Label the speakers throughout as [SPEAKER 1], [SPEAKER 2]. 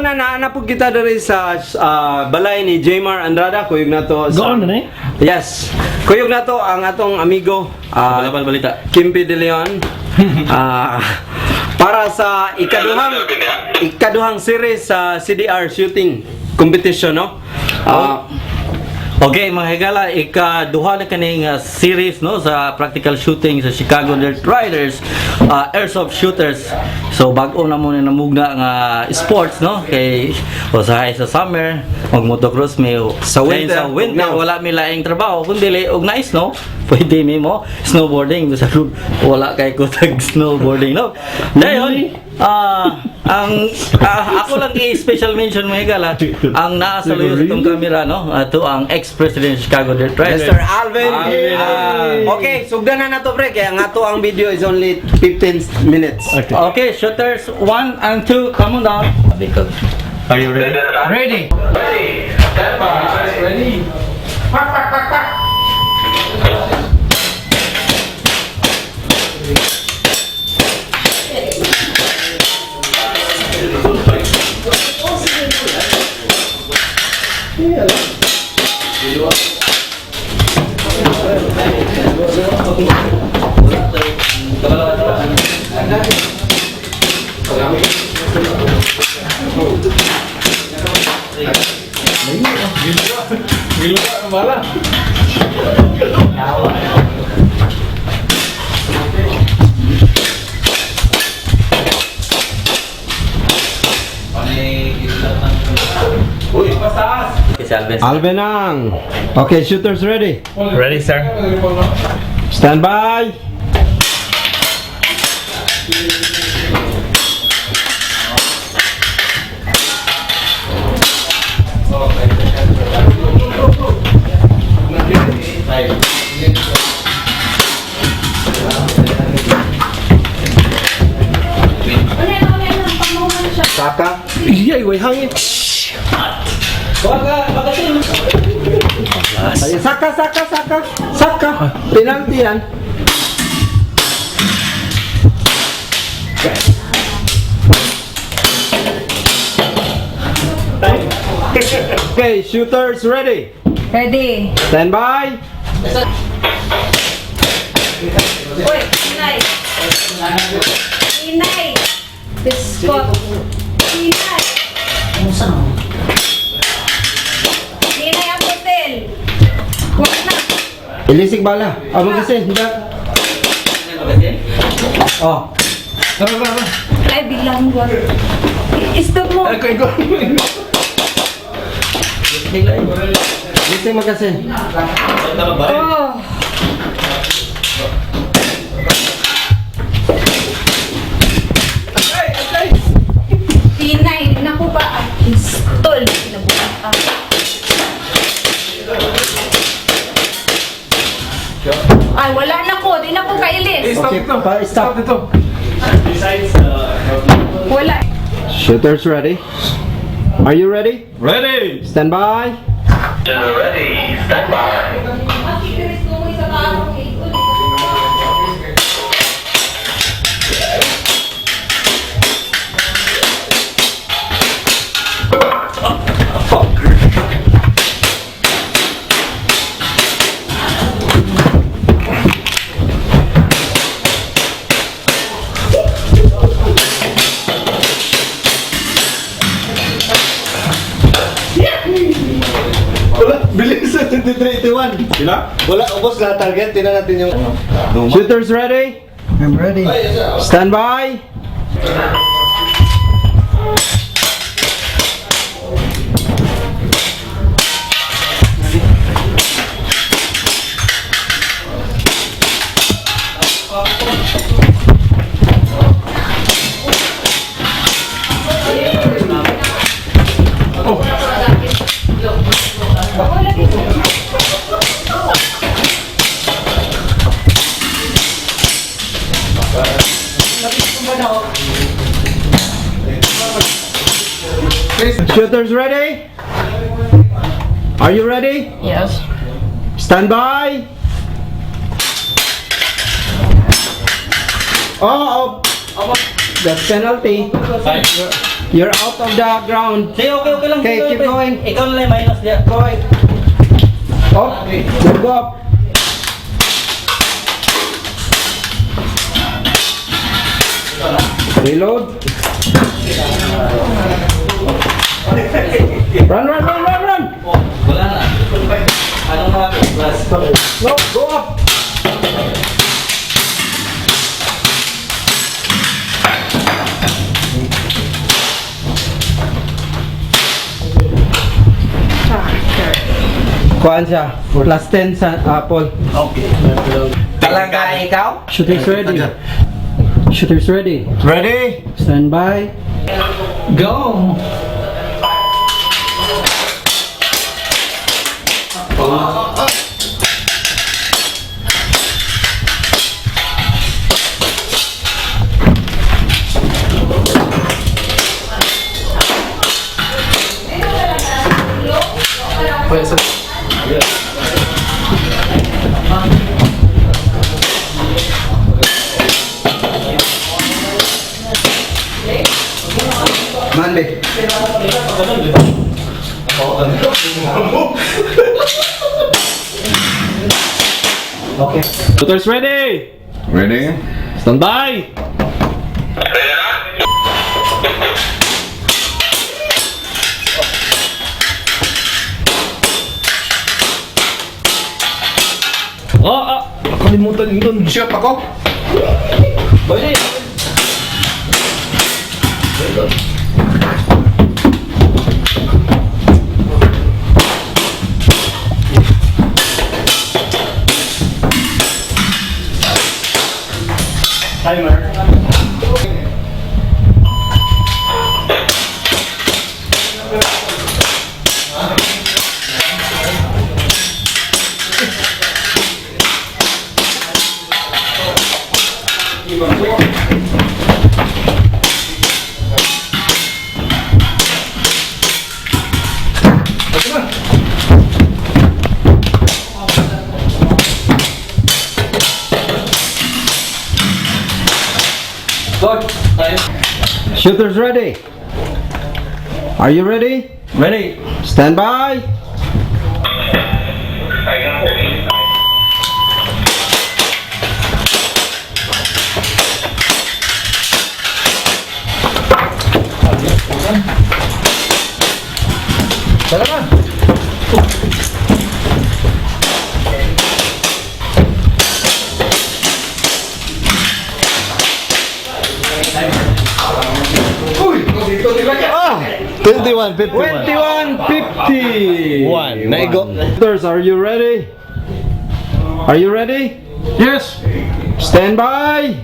[SPEAKER 1] Una na po kita diri sa balay ni Jmar Andrada, kuyog nato sa
[SPEAKER 2] Go on, eh?
[SPEAKER 1] Yes. Kuyog nato ang atong amigo
[SPEAKER 3] Balabal balita.
[SPEAKER 1] Kimpi De Leon para sa ikaduhang ikaduhang series sa CDR shooting competition, no?
[SPEAKER 3] Okay, mga higala, ikaduha na kaning series, no, sa practical shooting sa Chicago Dirt Riders, Airsoft Shooters. So bag-o na mo ni namugna nga sports, no, kay usahay sa summer og motocross mi
[SPEAKER 1] Sa
[SPEAKER 3] Kay
[SPEAKER 1] winter,
[SPEAKER 3] sa winter
[SPEAKER 1] ug now.
[SPEAKER 3] wala mi laing trabaho kundi og nice, no. Pwede mi mo snowboarding bisag wala kay kutag snowboarding, no. Dayon ang ako lang i-special mention, mga higala, ang naa sa luyo sa itong camera, no, ato ang ex-president ng Chicago Dirt Riders.
[SPEAKER 1] Mr. Alvin.
[SPEAKER 3] Alvin.
[SPEAKER 1] Okay, sugdan na nato, pre, kaya ang ato ang video is only 15 minutes.
[SPEAKER 2] Okay.
[SPEAKER 3] Okay, shooters 1 and 2, come on down. Are you ready?
[SPEAKER 2] Ready.
[SPEAKER 3] Okay, si Alvin.
[SPEAKER 1] Alvin ang. Okay, shooters ready.
[SPEAKER 2] Ready, sir.
[SPEAKER 1] Stand by. Saka.
[SPEAKER 2] Iya, way hangin.
[SPEAKER 1] Ay, saka, saka, saka. Saka. Penalty yan. Okay, shooters ready.
[SPEAKER 4] Ready.
[SPEAKER 1] Stand by.
[SPEAKER 4] Uy, inay. Inay. Biskot. Inay. Inay ang hotel. Huwag na.
[SPEAKER 1] Ilisig bala. Ah, magasin. Oh.
[SPEAKER 4] Ay, biglang wag. Stop mo.
[SPEAKER 1] Ilisig magasin.
[SPEAKER 4] Oh. Pinay, naku ba? Install. Kinabukan ah. Ay, wala na ko. Di na ko kailis.
[SPEAKER 1] Okay, pa, stop.
[SPEAKER 4] Wala.
[SPEAKER 1] Shooters ready. Are you ready?
[SPEAKER 2] Ready.
[SPEAKER 1] Stand by.
[SPEAKER 5] Wala, bilis sa 2381.
[SPEAKER 2] Sila?
[SPEAKER 5] Wala, ubos na target. Tingnan natin yung
[SPEAKER 1] Shooters ready?
[SPEAKER 5] I'm ready.
[SPEAKER 1] Stand by. Shooters ready? Are you ready?
[SPEAKER 4] Yes.
[SPEAKER 1] Stand by. Oh, oh. That's penalty. You're out of the ground.
[SPEAKER 3] Sige, okay lang.
[SPEAKER 1] Okay,
[SPEAKER 3] Sige,
[SPEAKER 1] keep
[SPEAKER 3] pre.
[SPEAKER 1] going.
[SPEAKER 3] Ikaw na lang yung minus niya.
[SPEAKER 1] Going. Up. Go up. Reload. Run, run, run, run, run.
[SPEAKER 3] Wala na. Anong mga plus?
[SPEAKER 1] No, go up. Kuan siya. Plus 10 sa Apple.
[SPEAKER 3] Talaga ikaw?
[SPEAKER 2] Shooters ready. Shooters ready.
[SPEAKER 5] Ready?
[SPEAKER 2] Stand by. Go.
[SPEAKER 1] Manbe. Okay.
[SPEAKER 2] Shooters ready.
[SPEAKER 6] Ready?
[SPEAKER 2] Stand by. Oh, ah. Nakalimutan yun.
[SPEAKER 6] Shoot ako!
[SPEAKER 3] Pwede. Good. Tayo.
[SPEAKER 1] Shooters ready. Are you ready?
[SPEAKER 3] Ready.
[SPEAKER 1] Stand by.
[SPEAKER 5] Ah! 21, 51.
[SPEAKER 1] 21.50.
[SPEAKER 5] One. Naigo.
[SPEAKER 1] Shooters, are you ready? Are you ready?
[SPEAKER 2] Yes.
[SPEAKER 1] Stand by.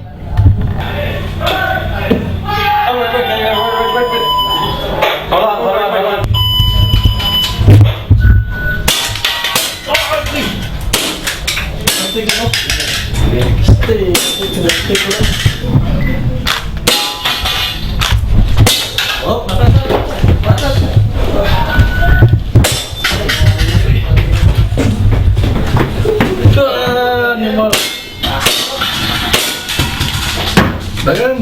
[SPEAKER 3] Hold on, hold on, hold on. Oh, matas, matas. Animal.
[SPEAKER 5] Dagan.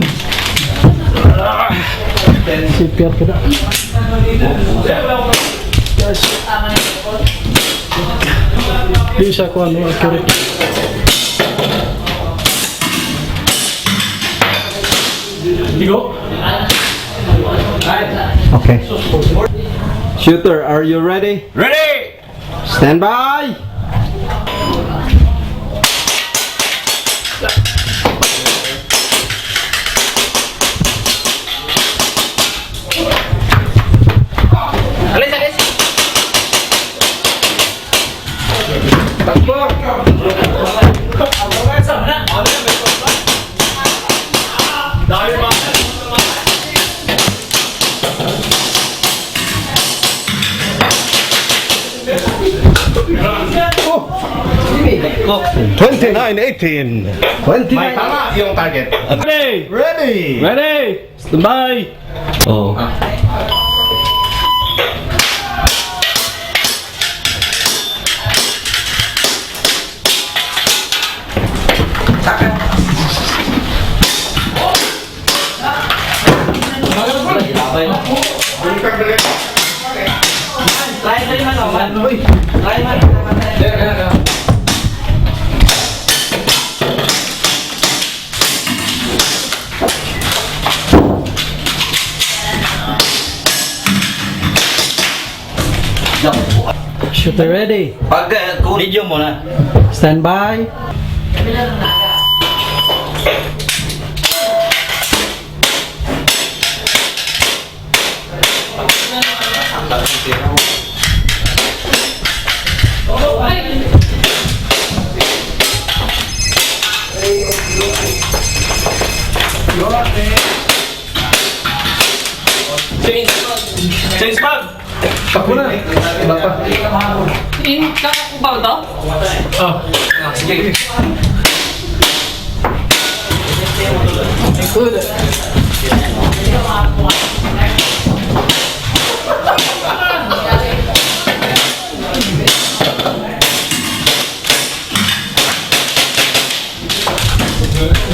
[SPEAKER 2] CPR ka na. Di siya ko ano, accurate. Digo?
[SPEAKER 1] Okay. Shooter, are you ready?
[SPEAKER 6] Ready!
[SPEAKER 1] Stand by.
[SPEAKER 3] Alis, alis. Ko.
[SPEAKER 5] 29, 18.
[SPEAKER 1] 29.
[SPEAKER 5] Tama yung target.
[SPEAKER 2] Ready!
[SPEAKER 5] Ready!
[SPEAKER 2] Ready! Stand by!
[SPEAKER 3] Oh. Try try man, oh, man. Try man.
[SPEAKER 2] Shooter ready.
[SPEAKER 3] Pag video mo na.
[SPEAKER 2] Stand by.
[SPEAKER 1] Change bag!
[SPEAKER 5] Takbo na. Wala pa.
[SPEAKER 4] In, kakakubaw to?
[SPEAKER 5] Ah. Sige.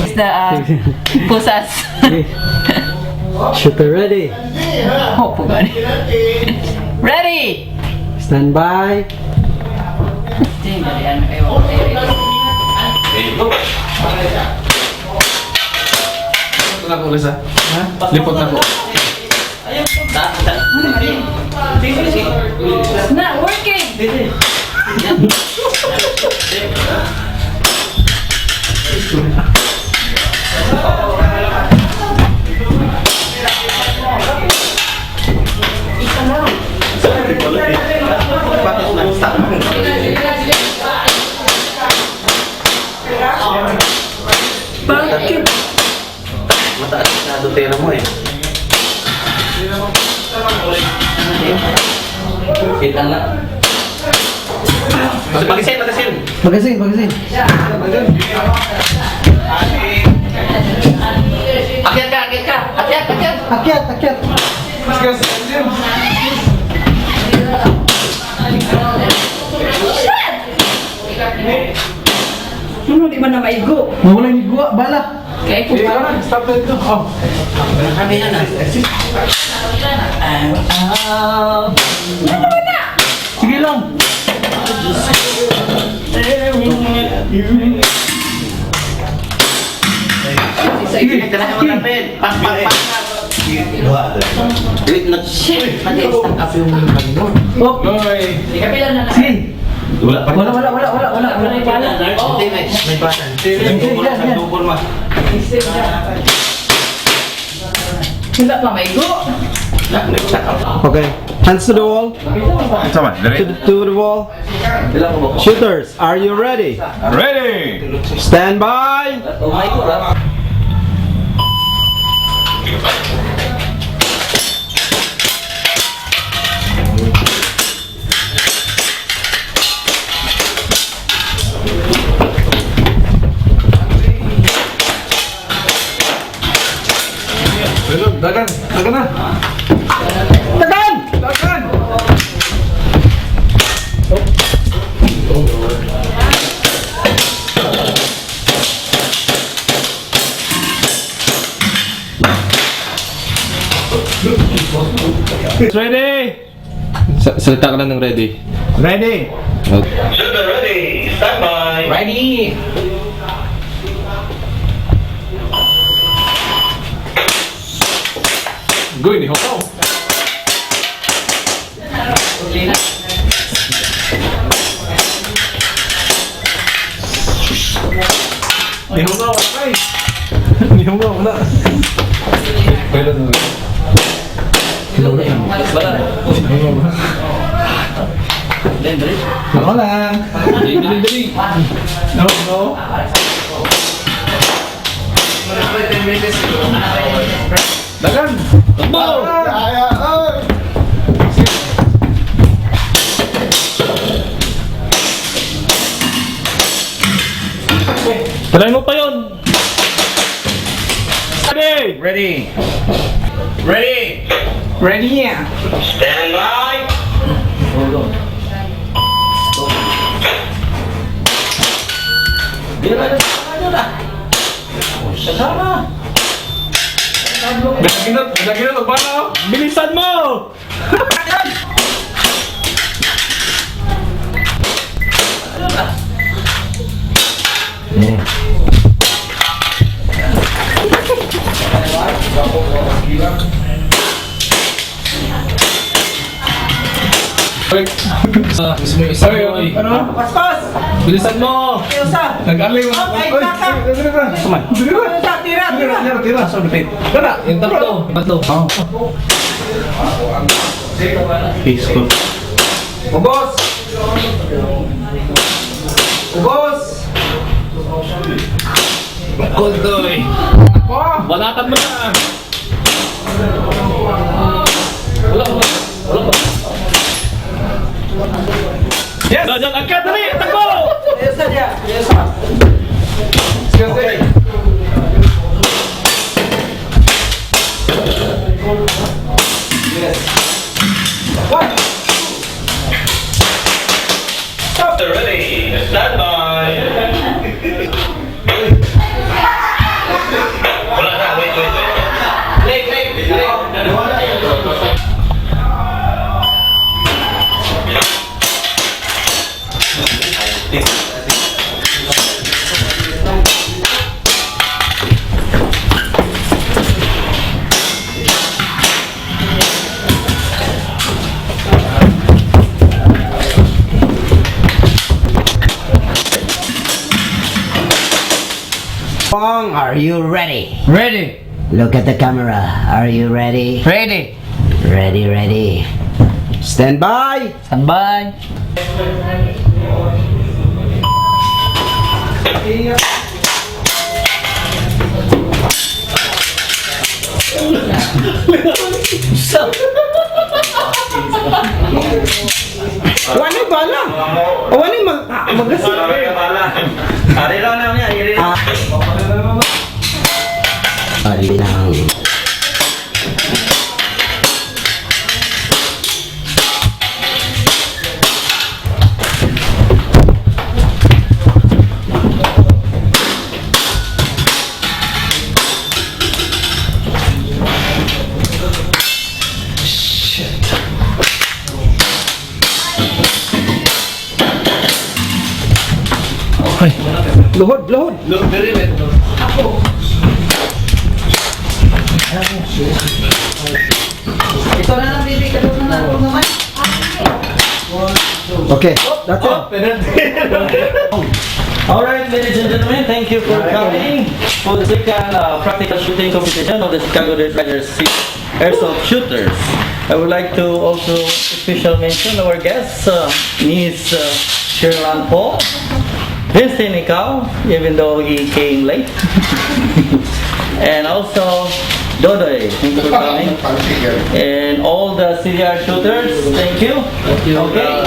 [SPEAKER 4] Is the pusas.
[SPEAKER 2] Shooter ready.
[SPEAKER 4] Oh, pugani. Ready!
[SPEAKER 2] Stand by.
[SPEAKER 5] Lipot na ako, Lisa. Lipot na ako.
[SPEAKER 4] It's not working!
[SPEAKER 3] Mataas na dutera mo eh. Kita na. Magasin, magasin.
[SPEAKER 2] Magasin, magasin.
[SPEAKER 3] Akyat ka, akyat ka. Akyat, akyat.
[SPEAKER 2] Akyat, akyat.
[SPEAKER 5] Sige, sige.
[SPEAKER 4] Ano, di ba na maigo?
[SPEAKER 2] Mawala ni guwa, bala.
[SPEAKER 4] Kaya
[SPEAKER 5] Eh, ikaw na. Stop na dito. Oh.
[SPEAKER 3] Kami na na.
[SPEAKER 2] Sige lang.
[SPEAKER 3] Sige, tirahin mo natin. Pak, pak, pak. Wait, nag-shit. Nag-stand up yung
[SPEAKER 2] Oh,
[SPEAKER 5] Oy.
[SPEAKER 2] sige.
[SPEAKER 1] Wala pa.
[SPEAKER 2] Wala, wala, wala, wala, wala. Wala yung bala.
[SPEAKER 3] Hindi, may bala.
[SPEAKER 2] Yan, yan.
[SPEAKER 4] Wala pa maigo.
[SPEAKER 1] Okay. Hands to the wall.
[SPEAKER 6] Tama,
[SPEAKER 1] To the wall. Shooters, are you ready?
[SPEAKER 6] Ready!
[SPEAKER 1] Stand by!
[SPEAKER 3] Oh my God, ah.
[SPEAKER 5] Dagan. Dagan na.
[SPEAKER 1] Tagan!
[SPEAKER 5] Dagan!
[SPEAKER 1] Ready! Salita ka lang ng ready.
[SPEAKER 5] Ready!
[SPEAKER 6] Shooter ready! Stand by!
[SPEAKER 3] Ready!
[SPEAKER 5] Goy, ni Hokaw. Ni Hokaw, ay! Ni Hokaw, wala. Pwede na.
[SPEAKER 3] Wala.
[SPEAKER 2] Ako lang.
[SPEAKER 5] Dali, dali. No, no. Dagan!
[SPEAKER 1] Takbo!
[SPEAKER 5] Ay, ay, ay!
[SPEAKER 1] Try mo pa yun! Ready!
[SPEAKER 6] Ready! Ready!
[SPEAKER 5] Ready?
[SPEAKER 6] Stand by!
[SPEAKER 5] Daginot, daginot, bala oh!
[SPEAKER 1] Bilisan mo!
[SPEAKER 5] Ay, ano?
[SPEAKER 1] Paspas!
[SPEAKER 5] Bilisan mo!
[SPEAKER 1] Usa!
[SPEAKER 5] Nag-alay mo.
[SPEAKER 1] Ay, kaka! Usa, tira, tira!
[SPEAKER 5] Tira, tira. Tara, yung tatlo. Tatlo.
[SPEAKER 1] Facebook. Ubos! Ubos!
[SPEAKER 5] Kuldoy. Balatan mo na. Wala pa. Wala pa. Yes! Dajal, angkat dali! Takbo!
[SPEAKER 1] Usa niya! Usa! Okay. Yes. One, two.
[SPEAKER 6] Ready. Stand by. Wala na, wait, wait, wait. Late, late, late.
[SPEAKER 7] Pong, are you ready?
[SPEAKER 4] Ready!
[SPEAKER 7] Look at the camera. Are you ready?
[SPEAKER 4] Ready!
[SPEAKER 7] Ready, ready.
[SPEAKER 1] Stand by!
[SPEAKER 4] Stand by!
[SPEAKER 1] Wala bala. Wala mag magas.
[SPEAKER 3] Ari lang na niya, ari lang.
[SPEAKER 7] Alinang.
[SPEAKER 1] Luhod, luhod.
[SPEAKER 4] Ito na lang, baby. Katulad na lang naman.
[SPEAKER 1] Okay, that's it.
[SPEAKER 3] All right, ladies and gentlemen, thank you for coming for the second practical shooting competition of the Chicago Red Riders Airsoft Shooters. I would like to also special mention our guests, Miss Shirlan Paul, Vincent Nicao, even though he came late, and also Dodoy, thank you for coming, and all the CDR shooters, thank you.
[SPEAKER 5] Thank you.
[SPEAKER 3] Okay,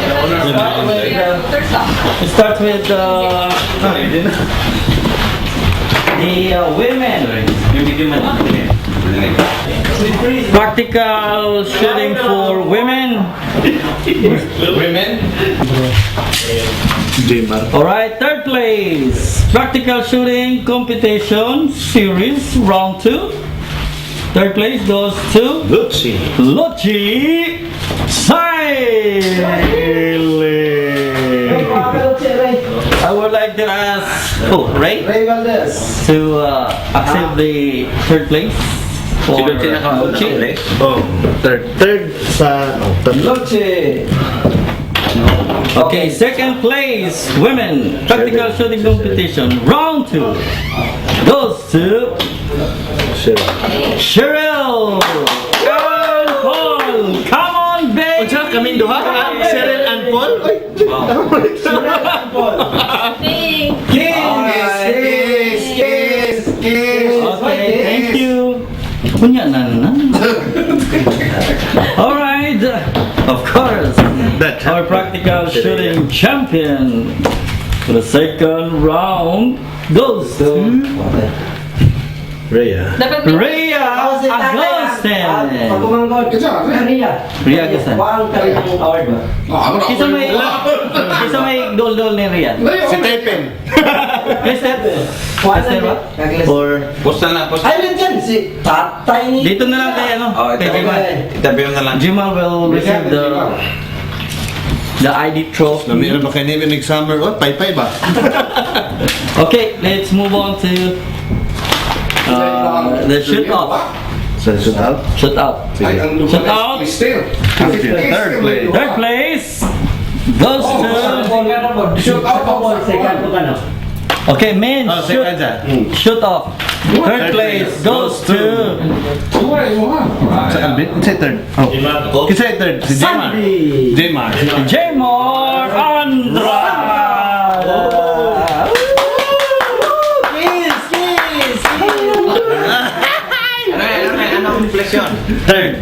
[SPEAKER 3] start with, start with the women. Practical shooting for women.
[SPEAKER 5] Women?
[SPEAKER 3] All right, third place. Practical shooting competition series round two. Third place goes to
[SPEAKER 1] Lucci.
[SPEAKER 3] Luchi Saili. I would like to ask oh, Ray
[SPEAKER 1] Ray Valdez.
[SPEAKER 3] to accept the third place for Luchi.
[SPEAKER 1] Oh, third. Third sa oh, tatlo. Lucci.
[SPEAKER 3] Okay, second place, women practical shooting competition round two goes to Cheryl and Paul. Come on, baby.
[SPEAKER 5] Unsa kaming duha? Cheryl and Paul?
[SPEAKER 4] Thank
[SPEAKER 1] Kiss, kiss, kiss.
[SPEAKER 3] Okay, thank you. Kunya na na. All right, of course, our practical shooting champion for the second round goes to
[SPEAKER 1] Rhea.
[SPEAKER 4] Dapat may
[SPEAKER 3] Rhea Agosto. Gasten.
[SPEAKER 1] Pagkumanggod. Ria.
[SPEAKER 3] Ria Gasten.
[SPEAKER 1] Waang kariyang award ba?
[SPEAKER 3] Kinsa may dol-dol ni Ria?
[SPEAKER 5] Si Tepen.
[SPEAKER 3] Lester? Lester ba? Or
[SPEAKER 6] Post na lang, post.
[SPEAKER 1] Ay, nandyan si tatay ni...
[SPEAKER 3] Dito na lang kay ano?
[SPEAKER 6] Oh,
[SPEAKER 3] Kay
[SPEAKER 6] itabi mo.
[SPEAKER 3] Jimal.
[SPEAKER 6] Itabi mo na lang.
[SPEAKER 3] Jimal will receive the ID trophy.
[SPEAKER 5] Lamira ba kayo namin nag-summer? Oh, paypay ba?
[SPEAKER 3] Okay, let's move on to the shoot off.
[SPEAKER 5] Sa shoot out?
[SPEAKER 3] Shoot out.
[SPEAKER 5] Ay, ang
[SPEAKER 3] Shoot out.
[SPEAKER 5] Third place.
[SPEAKER 3] Third place goes to
[SPEAKER 5] Shoot out.
[SPEAKER 1] Second ko ka na.
[SPEAKER 3] Okay, men,
[SPEAKER 5] Oh,
[SPEAKER 3] shoot
[SPEAKER 5] second siya.
[SPEAKER 3] shoot off. Third place goes to
[SPEAKER 5] Sa Alvin? Sa third. Oh. Kasi third. Si Jemar. Jemar.
[SPEAKER 3] Jmar Andrade.
[SPEAKER 1] Kiss! Kiss!
[SPEAKER 6] Ano yan? Ano yan? Anong place yun?
[SPEAKER 3] Third.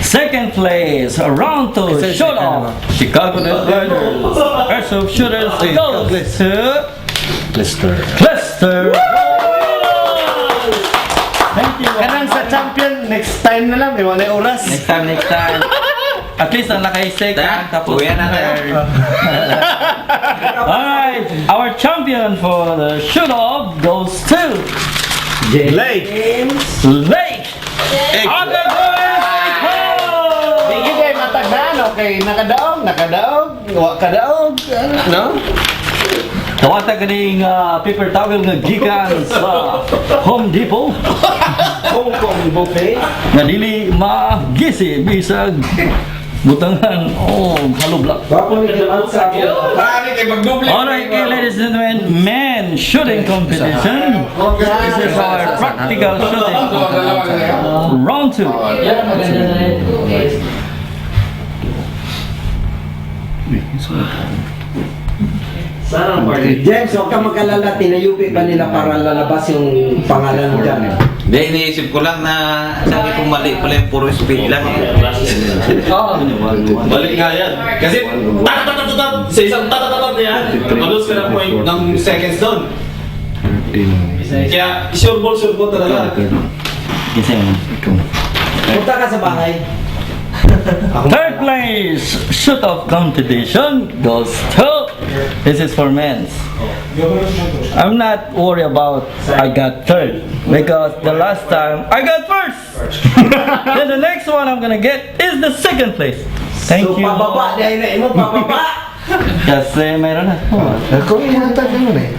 [SPEAKER 3] Second place, round two, shoot off. Chicago Riders. Airsoft shooters goes to
[SPEAKER 5] Lester.
[SPEAKER 3] Lester. Thank you.
[SPEAKER 5] Kanang sa champion, next time na lang. May wala oras.
[SPEAKER 3] Next time, next time. At least ang nakay second
[SPEAKER 6] Tara,
[SPEAKER 3] tapos
[SPEAKER 6] uwi na tayo.
[SPEAKER 3] third. Alright, our champion for the shoot off goes to
[SPEAKER 5] Lake.
[SPEAKER 3] Lake
[SPEAKER 5] Sige kay matagdan, okay. Nakadaog, nakadaog, wa kadaog, no?
[SPEAKER 3] Tawata kaning paper towel nga gikan sa Home Depot
[SPEAKER 1] Hong Kong buffet.
[SPEAKER 3] nga dili magisi bisag butangan o hollow block.
[SPEAKER 1] Wapo ni Kiman sa ako.
[SPEAKER 5] Marami kay magduble.
[SPEAKER 3] Alright, okay, ladies and gentlemen, men shooting competition. This is our practical shooting. Round two.
[SPEAKER 4] Yan, maganda na rin.
[SPEAKER 1] James, huwag kang mag-alala. Tinayupi ba nila para lalabas yung pangalan mo dyan?
[SPEAKER 6] Hindi, iniisip ko lang na sabi ko mali pala yung puro speed lang eh.
[SPEAKER 8] Balik nga yan. Kasi tatatatatat sa isang tatatatatat niya, malose ka ng point ng seconds doon. Kaya sure ball talaga.
[SPEAKER 3] Kasi
[SPEAKER 1] Punta ka sa bahay.
[SPEAKER 3] Third place shoot off competition goes to, this is for men. I'm not worried about I got third because the last time I got first. Then the next one I'm gonna get is the second place. Thank
[SPEAKER 1] So,
[SPEAKER 3] you.
[SPEAKER 1] pababa. Dahil na imo, pababa.
[SPEAKER 3] Kasi mayroon na.
[SPEAKER 5] Ako yung matagdan mo na eh.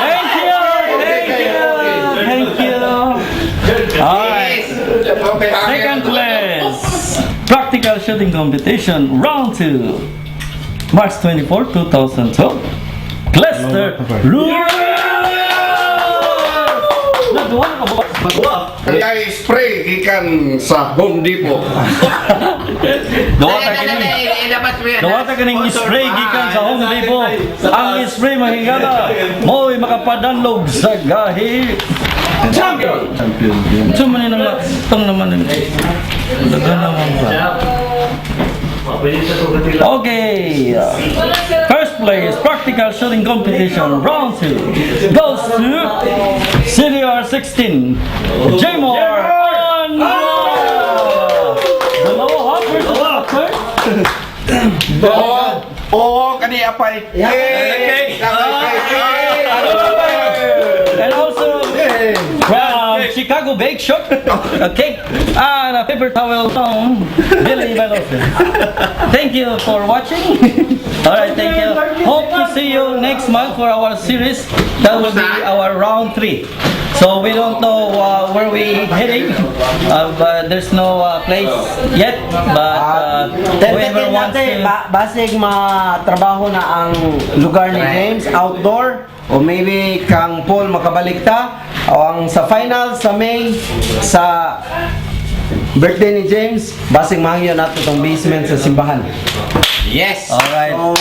[SPEAKER 3] Thank you. Thank you. Thank you. Alright. Second place, practical shooting competition, round two, March 24, 2012. Cluster Rural! Nagawa ka ba?
[SPEAKER 9] Kaya spray ikan sa Home Depot.
[SPEAKER 3] Dawata kining Dawata kining spray gikan sa Home Depot. Ang spray mahingala, mo'y makapadanlog sa gahi. Champion!
[SPEAKER 5] Champion.
[SPEAKER 3] Unsa man ni nang tong naman ni. Dagan naman ba? Okay. First place practical shooting competition round 2 goes to CDR 16. Jmore Dalawa ha? First dalawa, third?
[SPEAKER 9] Oo, oo, kani apay. Hey!
[SPEAKER 3] And also from Chicago Bake Shop, a cake and a paper towel from Billy Veloce. Thank you for watching. All right, thank you. Hope to see you next month for our series. That will be our round three. So we don't know where we heading, but there's no place yet. But whoever
[SPEAKER 1] Tentative
[SPEAKER 3] wants
[SPEAKER 1] natin,
[SPEAKER 3] to.
[SPEAKER 1] basig matrabaho na ang lugar ni James, outdoor, o maybe kang Paul makabalik ta, o ang sa final sa May, sa birthday ni James, basig mahangyo nato tong basement sa simbahan.
[SPEAKER 6] Yes!
[SPEAKER 3] All right.
[SPEAKER 1] So,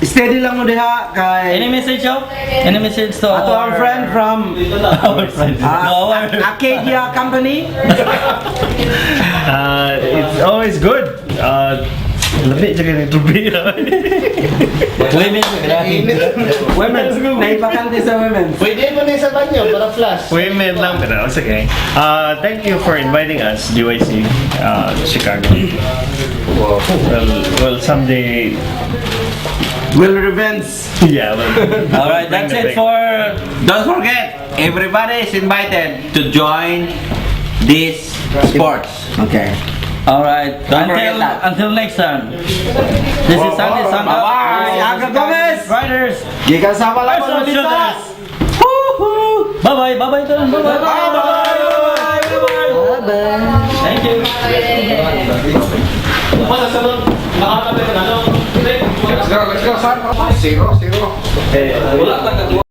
[SPEAKER 1] steady lang mo diha kay
[SPEAKER 3] Any message, yo? Any message to
[SPEAKER 1] ato our friend from
[SPEAKER 3] Our friend. No, our
[SPEAKER 1] Acadia Company.
[SPEAKER 8] It's always good. Dali jud kay tubig.
[SPEAKER 3] Women.
[SPEAKER 1] Women, naipakante sa women.
[SPEAKER 5] Pwede mo na sa banyo para flash.
[SPEAKER 8] Women lang pero it's okay. Thank you for inviting us, DYC, Chicago. Well, someday,
[SPEAKER 1] Will revenge.
[SPEAKER 8] Yeah. We'll
[SPEAKER 3] All right,
[SPEAKER 8] bring
[SPEAKER 3] that's
[SPEAKER 8] the
[SPEAKER 3] it
[SPEAKER 8] big-
[SPEAKER 3] for
[SPEAKER 6] Don't forget, everybody is invited to join this sports.
[SPEAKER 1] Okay.
[SPEAKER 3] All right.
[SPEAKER 6] Don't forget
[SPEAKER 3] Until
[SPEAKER 6] that.
[SPEAKER 3] until next time. This is Sandy Sangka.
[SPEAKER 1] Bye-bye. Aga Gomez.
[SPEAKER 3] Riders.
[SPEAKER 1] Gikan sa pala
[SPEAKER 3] Arsenal Shooters. Woohoo! Bye bye. Bye bye. Bye bye. Bye bye.
[SPEAKER 4] Bye-bye.
[SPEAKER 3] Thank you.
[SPEAKER 9] Let's go, son. 0-0.
[SPEAKER 3] Wala ka.